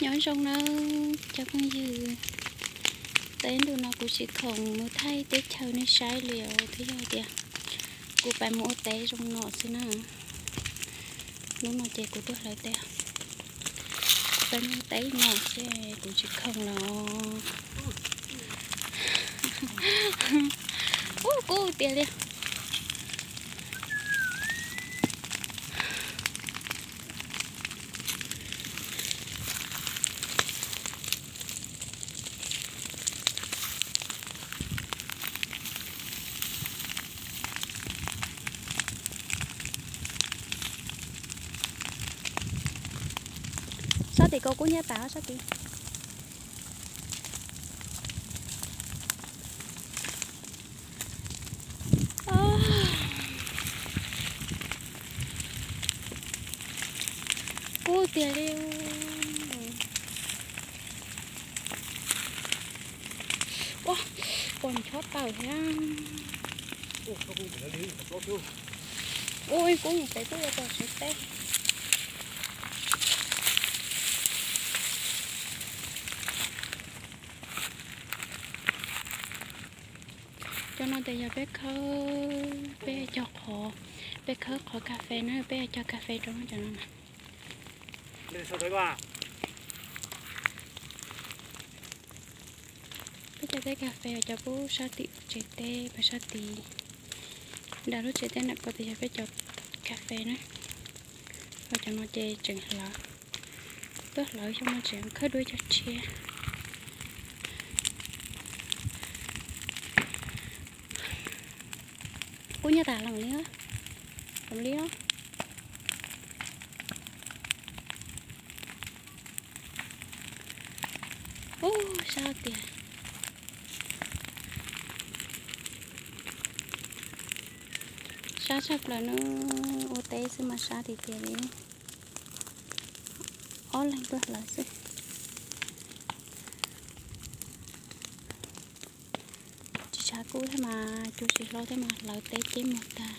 Nyob zoo nawb cov phooj ywg, teb ntu no kuv tsis khoom mus thaij teb chaws nej saib li os, twb yog tias kuv pais mus ua teb zoo no xwb na. Hnub no ces kuv tuaj hlawv teb, kuv pais mus ua teb no ces kuv tsis khoom los. Ub, kub tiag li. Sab tim ko kub hnyiab tas sab tid. Kub tiag li. Ua, pom chob tawm thiab. Ua, kub mus pem kuj yuav pom tsev teb. Cov no ces yog peb khawb, peb cog qhov, peb khawb qhov kas fes na, peb cog kas fes rau cov no na. Peb cog teb kas fes cov pub sab tim tsev teb, peb sab tid. Nram lub tsev teb ntawm ko ces yog peb cov kas fes na. Ho cov no ces tseem hlawv, tuaj hlawv xyoo no tseem khawb dua cov tshiab. Kub nyob tas los li, los li. Ub, sab tiag. Sab tshaj plaws na, ua teb xwb mas sab tiag tiag li. Ob leeg tuaj hlawv xwb. Tsis tshav kub thiab mas cua tsis hlob thiab mas hlawv teb ceb muag tag.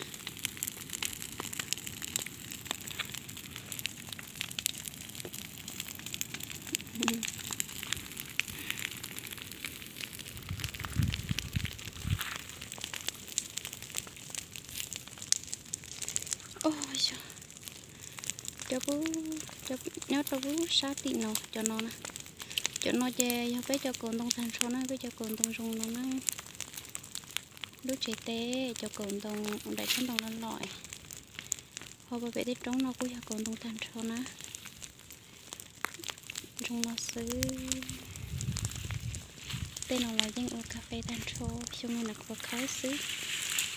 Cov, nyob rau lub sab tim no, cov no na, cov no ces yog peb cov kaus ntoo tag nrho na, peb cov kaus ntoo zoo no na. Lub tsev teb cov kaus ntoo, daim tsob ntoo loj loj, ho pem tej roob no kuj yog kaus ntoo tag nrho na. Zoo no xwb. Tej no los yeej ua kas fes tag nrho, xyoo no nyuam qhuav khawb xwb,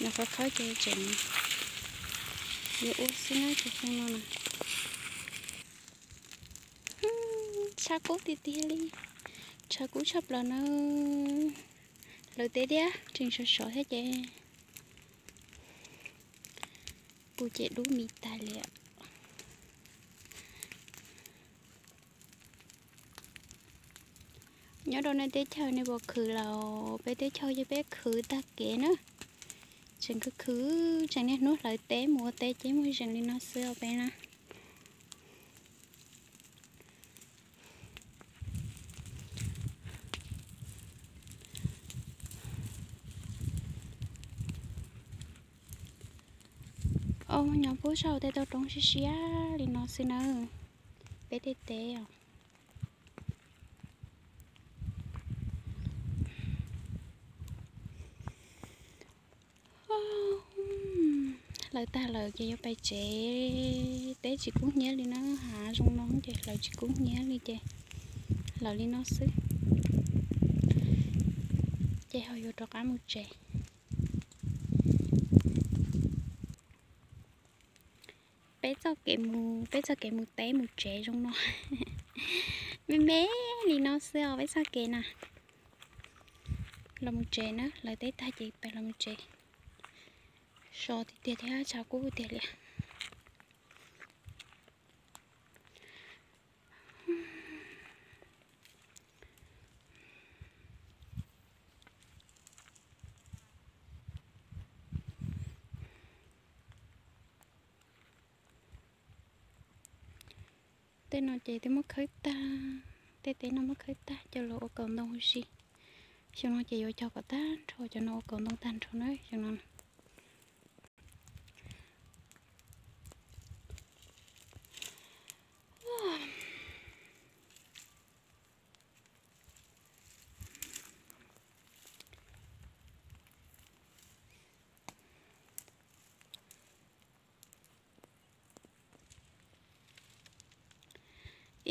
nyuam qhuav khawb ces tseem yuav ua xwb na, ces xyoo no na. Tshav kub tiag tiag li, tshav kub tshaj plaws na. Hlawv teb thiab tseem sov sov thiab ces kuv ces dub mis tag li. Nyob rau nej teb chaws nej puas khwv los? Peb teb chaws ces peb khwv tag kev na. Tseem khwv khwv, tseem niaj hnub hlawv teb mus ua teb ceb muag zeem li no xwb os peb na. Os, nyob pub saum tej toj roob siab siab li no xwb nawb, peb tej teb os. Hlawv tag lawm ces yuav pais tsev, teb tsis kub hnyiab li na, hav zoo no ces hlawv tsis kub hnyiab li ces hlawv li no xwb. Ces ho yuav rov qab mus tsev. Peb txoj kev mus, peb txoj kev mus teb mus tsev zoo no. Me me li no xwb os peb txoj kev na. Los mus tsev na, hlawv teb tag ces peb los mus tsev. Sov tiag tiag thiab tshav kub tiag li. Tej no ces twb muab khawb tag, tej teb no muab khawb tag coj los ua kaus ntoo huv si. Xyoo no ces yuav cog kom tag nrho, cov no ua kaus ntoo tag nrho na xyoo no.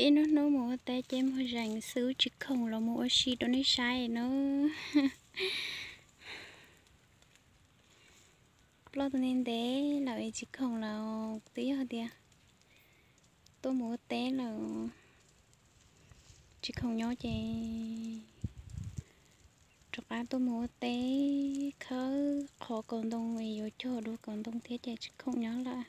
Ib hnub hnub mus ua teb ces muag zeem xwb, tsis khoom los mus ua si rau nej saib na. Ploj tau ntev ntev lawm es tsis khoom lawm, twb yog tias tuaj mus ua teb lawm, tsis khoom nyob ces rov qab tuaj mus ua teb, khawb qhov kaus ntoo es yuav cog dua kaus ntoo thiab ces tsis khoom nyob lawm.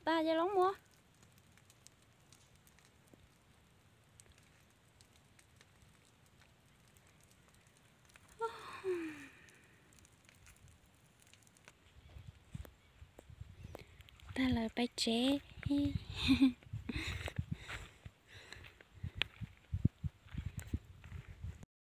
Tag ces lov mus. Tag lawm pais tsev.